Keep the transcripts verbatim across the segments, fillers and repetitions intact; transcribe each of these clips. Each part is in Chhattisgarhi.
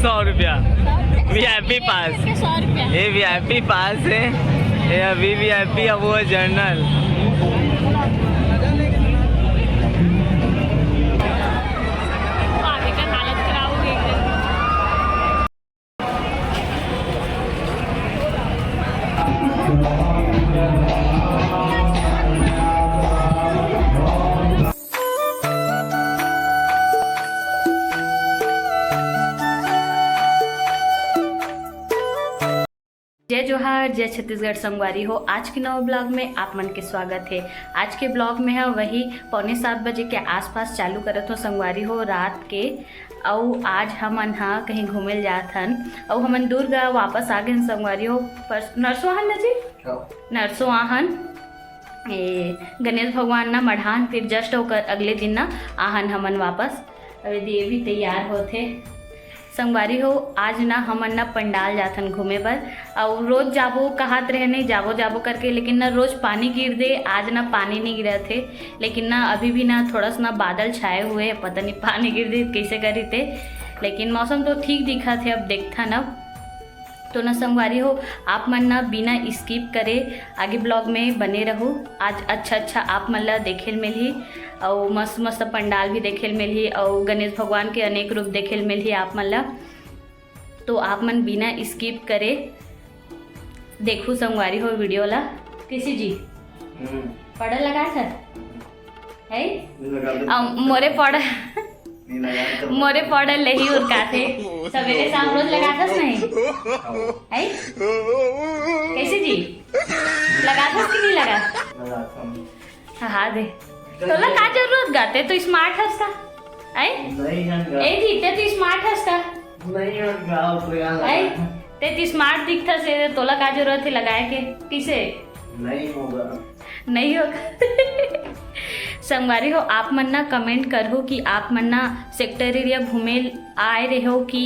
सौ रुपया। VIP पास। सौ रुपया। ये VIP पास है, ये अभी VIP, अब वो है जनरल। आगे का हालत खराब हो गई एकदम। जय जोहार, जय छत्तीसगढ़ संगवारी हो। आज के नवा ब्लॉग में आप मन के स्वागत है। आज के ब्लॉग में है वही पौने सात बजे के आसपास चालू करत हो संगवारी हो रात के। अउ आज हमन ह कहीं घूमे ल जात हन, अउ हमन दुर्ग वापस आ गए हन संगवारी हो। पर नरसोहन न जी, हाँ। नरसोहन, ए, गणेश भगवान ना मढ़ान, फिर just ओकर अगले दिन ना आहन हमन वापस। अबे देवी तैयार होथे। संगवारी हो, आज ना हमन ना पंडाल जाथन घूमे बर, अउ रोज जाबो कहत रहे, नहीं जाबो जाबो करके, लेकिन ना रोज पानी गिर दे, आज ना पानी नहीं गिरत हे, लेकिन ना अभी भी ना थोड़ा सा ना बादल छाए हुए हे, पता नहीं पानी गिर दे कैसे करी ते, लेकिन मौसम तो ठीक दिखत हे। अब देखथन अब तो ना संगवारी हो, आप मन ना बिना skip करे आगे ब्लॉग में बने रहू। आज अच्छा अच्छा आप मन ला देखे ल मिलही, अउ मस्त मस्त पंडाल भी देखे ल मिलही, अउ गणेश भगवान के अनेक रूप देखे ल मिलही आप मन ला। तो आप मन बिना skip करे देखू संगवारी हो वीडियो ला। किसी जी हम्म। पढ़ा लगा था? है? लगा दे। अब मोरे पढ़ नहीं लगा तो मोरे पढ़ ले ही उरकाथे। सवेरे शाम रोज लगाथस नहीं? हाँ। है? कैसे जी? लगाथस कि नहीं लगा? लगा था। हाँ दे। तोला का जरूरत गा? ते तो smart हस का। है? नहीं जान गा। ए जी, ते तो smart हस का। नहीं जान गा, तो यार है? लगा। ते तो smart दिखथस, तोला का जरूरत है लगाए के? किसे? नहीं होगा। नहीं होगा। संगवारी हो, आप मन ना comment करहु कि आप मन ना सेक्टर एरिया घूमे आए रहो कि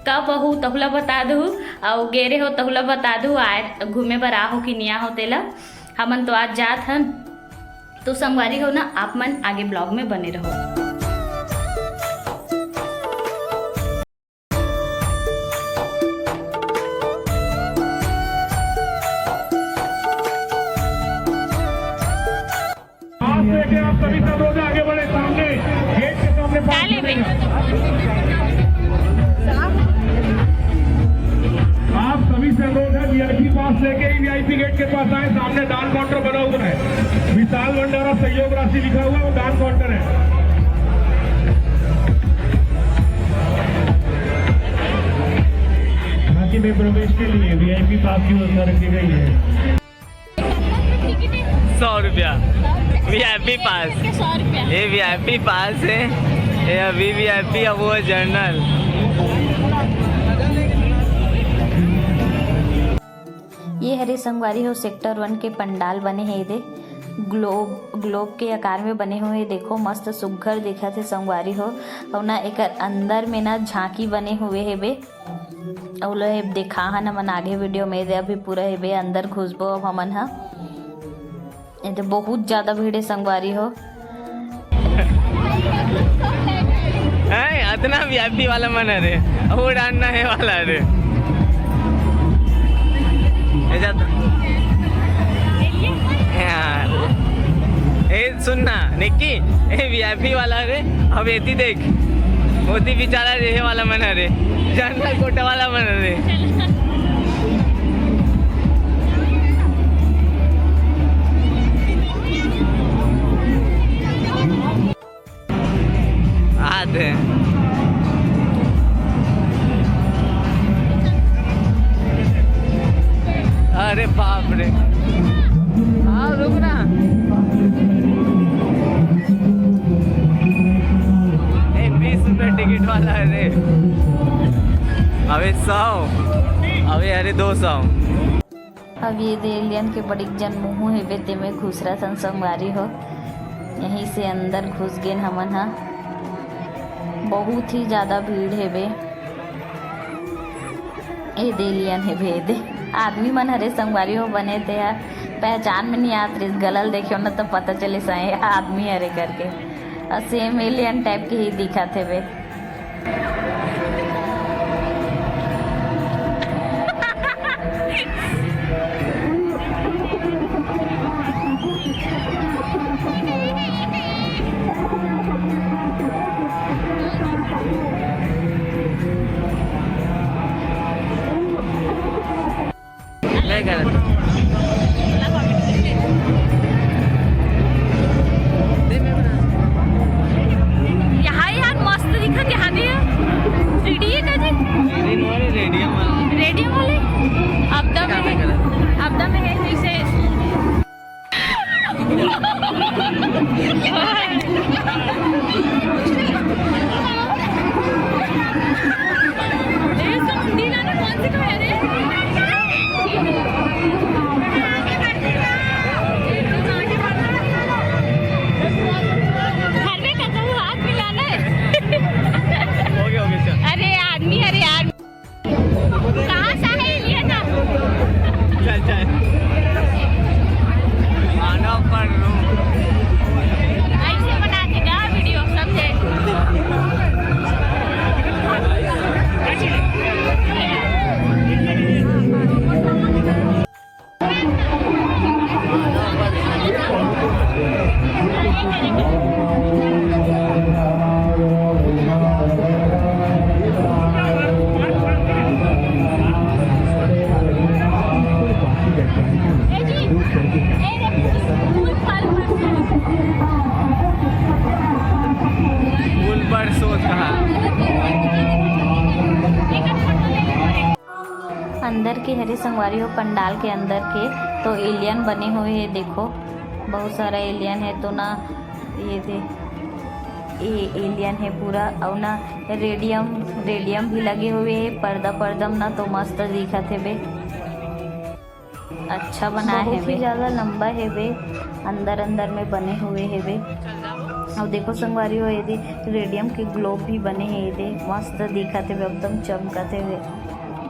कब आहू तहुला बता दहु, अउ गे रहो तहुला बता दहु, आए घूमे बर आहो कि निया हो तेला। हमन तो आज जात हन। तो संगवारी हो ना, आप मन आगे ब्लॉग में बने रहो। पास लेके आप सभी सब लोग आगे बढ़े, सामने गेट के सामने पास। आप सभी से अनुरोध है, VIP पास लेके ही VIP गेट के पास आए। सामने दान काउंटर बना हुआ है, विशाल भंडारा सहयोग राशि लिखा हुआ है, वो दान काउंटर है। झांकी में प्रवेश के लिए VIP पास की व्यवस्था रखी गई है। सौ रुपया VIP पास। सौ रुपया। ये VIP पास है, ये अभी VIP, अब वो है जनरल। ये हरे संगवारी हो, सेक्टर वन के पंडाल बने हे दे, ग्लोब, ग्लोब के आकार में बने हुए। देखो, मस्त सुग्घर दिखत हे संगवारी हो। अउ ना, एकर अंदर में ना झांकी बने हुए हे बे। अउ लो, हे देखा हन हमन आगे वीडियो में दे, अभी पूरा हे बे, अंदर घुसबो अब हमन ह। ये तो बहुत ज्यादा भीड़ है संगवारी हो। हैं, अतना VIP वाला मन अरे, अउ उड़ान ना हे वाला अरे। ए जा तो। हाँ। ए सुन ना निक्की, ए VIP वाला अरे, अब एती देख, ओती बेचारा रेहे वाला मन अरे, जनरल कोटा वाला मन अरे। आते हैं। अरे बाप रे। हाँ, रुक ना। ए, बीस रुपए टिकट वाला है रे। अबे सौ। अबे अरे दो सौ। अब ये दे एलियन के बड़ीक जन मुँह हेबे, तेमे घुसरत हन संगवारी हो। यहीं से अंदर घुस गेन हमन ह। बहुत ही ज्यादा भीड़ हेबे। ए दे एलियन हेबे, ए दे। आदमी मन हरे संगवारी हो बने ते ह। पहचान में नहीं आत रहिस, गला ल देखे हो ना तो पता चले सही आदमी हरे करके। और same alien type के ही दिखत हेबे। नहीं करत। यहाँ यार मस्त दिखत, यहाँ दे। सीढ़ी है का जी? सीढ़ी नहीं, रेडियम वाला। रेडियम वाले? अब दम क्या है, करत? अब दम है जैसे। ए, समझी ना, ना, कौन सी खाया रे? घर में कसम हाथ मिलाना है। हो गया, हो गया, चल। अरे आदमी, अरे यार। कहाँ से है ये ना? चल, चल। मानव पर रो। ऐसे बनाते का वीडियो सबसे। फूल पर सोच कहा। अंदर के हरे संगवारी हो, पंडाल के अंदर के तो एलियन बने हुए हे। देखो, बहुत सारा एलियन है तो ना, ये दे, ये एलियन है पूरा। और ना रेडियम, रेडियम भी लगे हुए है पर्दा पर्दा में ना, तो मस्त दिखत हे बे। अच्छा बनाए बहुत हे ही बे। ज्यादा लंबा हे बे, अंदर अंदर में बने हुए हे बे। और देखो संगवारी हो, ये दे रेडियम के ग्लोब भी बने हे, ये दे मस्त दिखत हे बे, एकदम चमकत हे बे।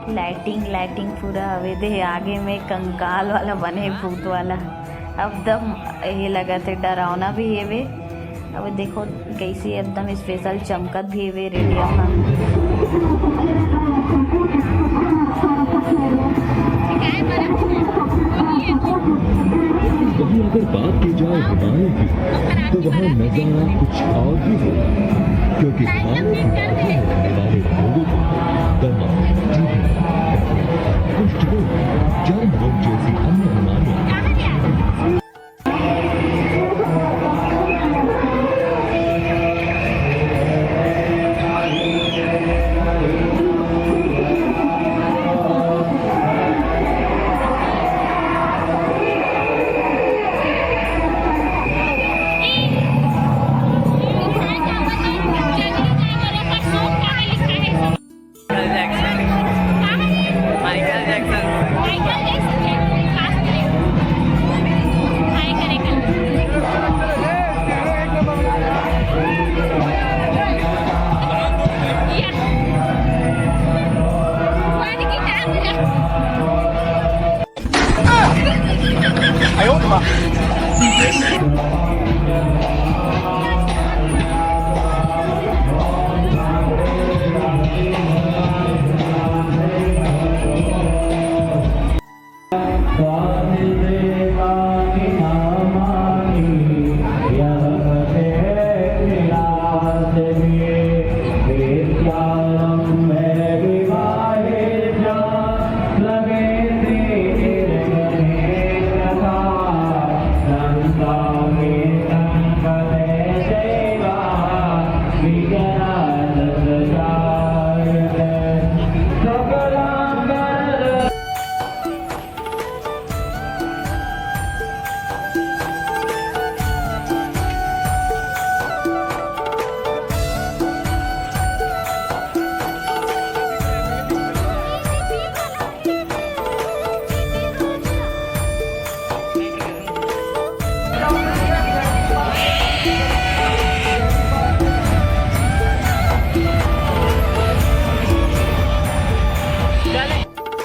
लाइटिंग, लाइटिंग पूरा हवे दे। आगे में कंकाल वाला बने हे, भूत वाला, एकदम ये लगत हे, डरावना भी हे बे। अब देखो कैसे एकदम स्पेशल चमकत भी हे रेडियम ह। वहीं अगर बात की जाए हिमालय की, तो वहाँ नजारा कुछ और ही होगा, क्योंकि भारत में रहने वाले लोगों को दमा, टीबी, कुष्ठ रोग, चर्म रोग जैसी अन्य बीमारियां माइकल जैक्सन। माइकल जैक्सन के पास में हाय करेगा। या। वन की टाइम।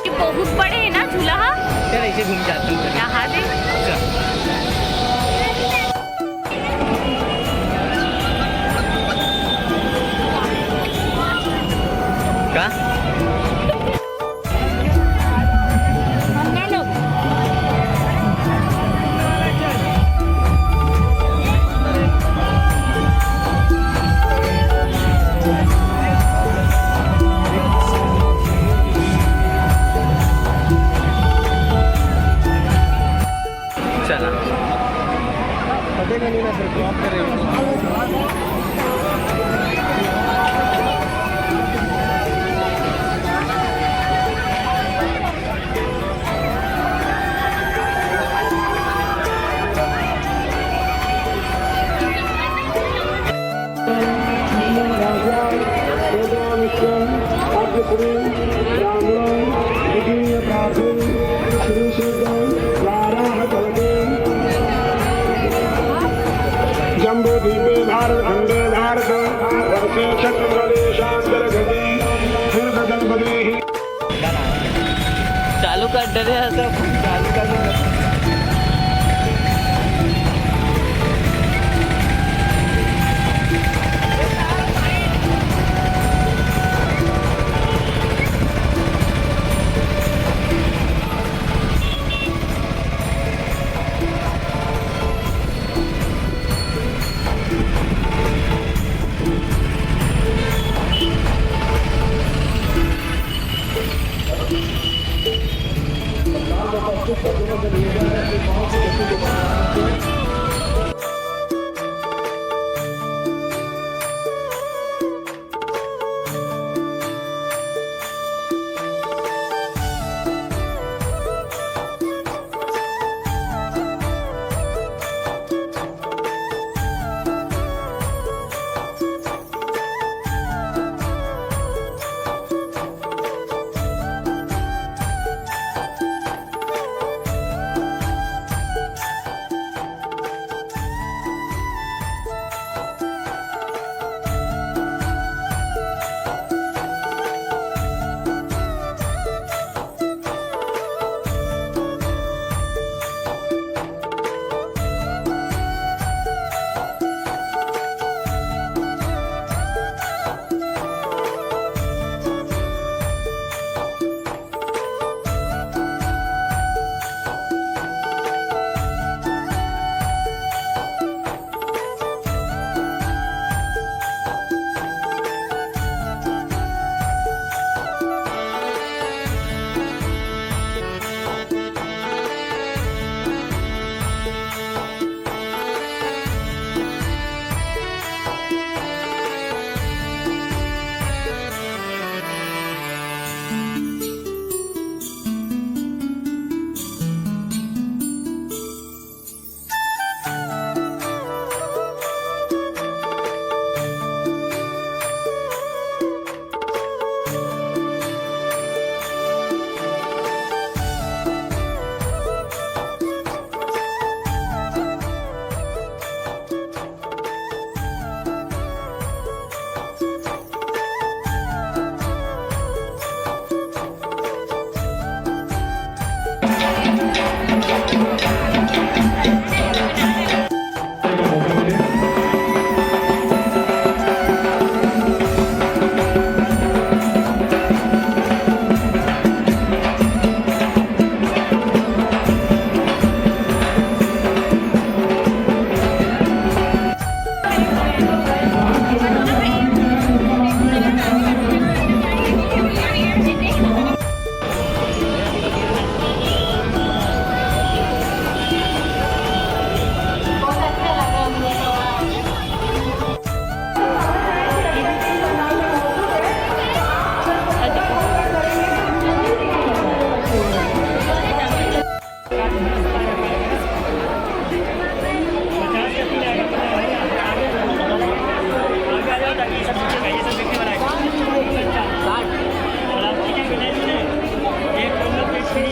ये बहुत बड़े है ना झूला हा? चल, ऐसे घूम के आते हैं। यहाँ दे। चल। का? चला। पटेगा नहीं ना फिर। जम्बूद्वीपे भारतखण्डे भारतवर्षे छत्तीसगढे शान्तर्गते तीर्थजगपदे। चालू कर डरे हैं सब, चालू कर।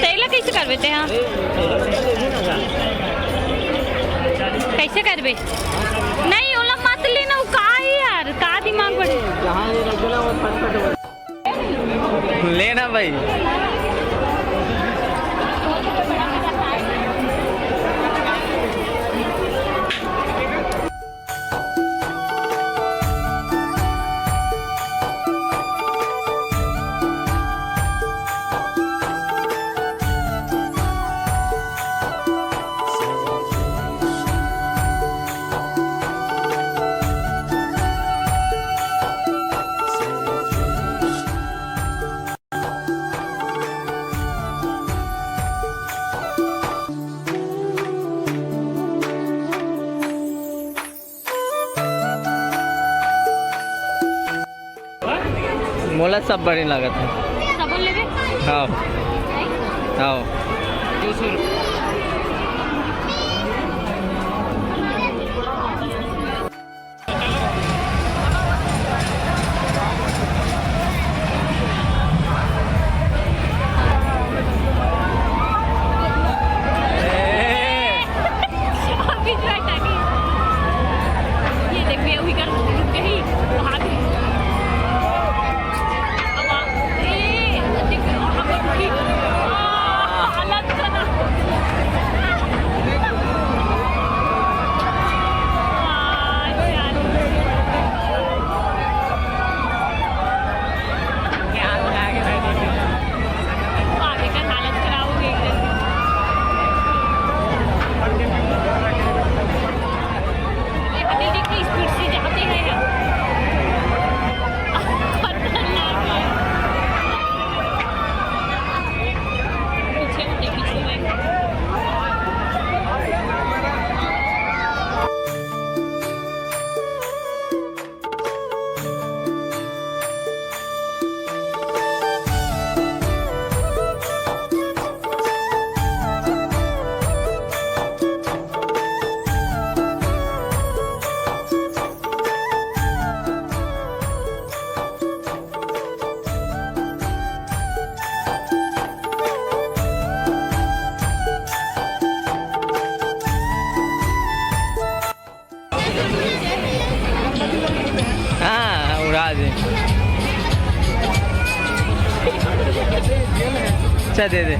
तेला कैसे करबे ते, हाँ? कैसे करबे? नहीं, ओला मत लेना, वो का है यार, का दिमाग बड़े। लेना भाई। मोला सब बढ़िया लागत हे। साबुन लेबे? हाँ। हाँ। अभी जो है टाइम, ये देख, ये हुई कर रुक गई, वहाँ भी। अब आ-, ए, देख, वहाँ पे रुकी। आ, हालत खराब। आ, चल। आगे का हालत खराब हो गई एकदम। ये पता नहीं कितनी स्पीड से जाते हैं यार। खतरनाक है। पीछे होते, पीछे होते। हाँ, उड़ा दे। अच्छा, दे दे।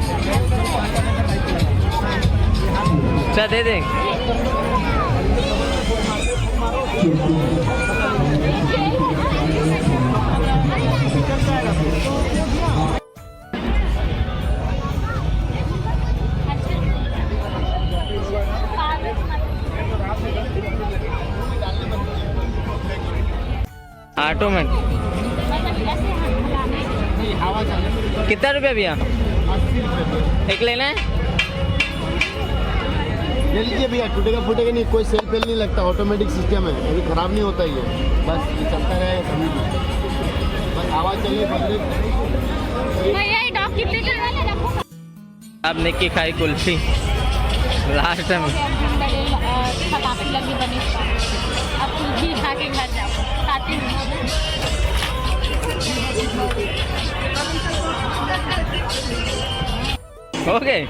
अच्छा, दे दे। ऑटो में। कितना रुपया भैया? एक लेना है? ले लीजिए भैया, टूटेगा फूटेगा नहीं, कोई सेल पेल नहीं लगता, ऑटोमेटिक सिस्टम है, कभी खराब नहीं होता ये, बस ये चलता रहेगा कभी भी, बस आवाज़ चले, बंदे। भैया, ये डॉग कितने का है? अब निक्की खाई कुल्फी लास्ट में। पटाखी लगी बनी, अब कुल्फी खा के घर जाओ, खाती हूँ। हो गए।